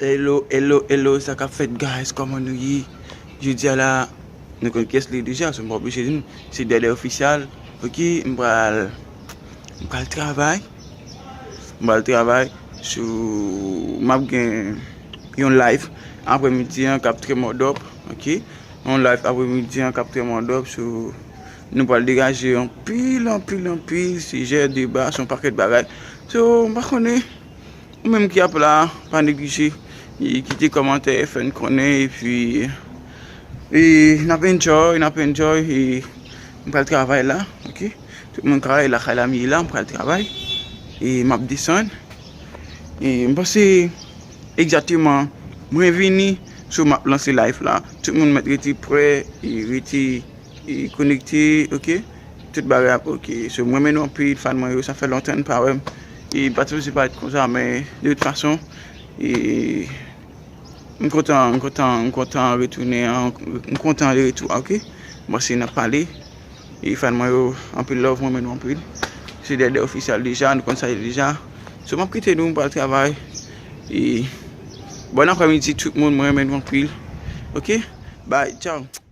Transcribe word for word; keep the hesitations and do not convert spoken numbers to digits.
Hello, hello, hello, sa k ap fèt, guys? Kòman nou ye? Jodi a la, nou konn kiyès li deja, so m pa oblije di nou. Se Dèdè Ofisyal, ok? M pral, m pral travay. M pral travay sou, m ap gen yon live aprèmidi an k ap trè mòdòp, ok? Yon live aprèmidi an k ap trè mòdòp, so nou pral degaje anpil, anpil, anpil sijè, deba, se yon pakèt bagay. So, m pa konnen, ou menm ki ap la, pa neglije, e kite kòmantè, fè n konnen, epi, e n ap enjoy, n ap enjoy, e m pral travay la, ok? Tout moun kay lakay la, m ye la, m pral travay, e m ap desann. E m panse egzakteman, mwen vini, so m ap lanse live la. Tout moun mèt rete prè, e rete, e konekte, ok? Tout bagay ap ok. So, mwen renmen nou anpil, fan mwen yo, sa fè lontan n pa wè m. E m pa t sipoze parèt konsa, men de tout fason, e m kontan, m kontan, m kontan retounen an, m kontan de retou a, ok? Bon, se n ap pale. E fan mwen yo, anpil love, mwen renmen nou anpil. Se Dèdè Ofisyal deja, nou konn sa ye deja. So, m ap kite nou, m pral travay. E bòn aprèmidi tout moun, mwen renmen nou anpil. Ok? Bye, ciao.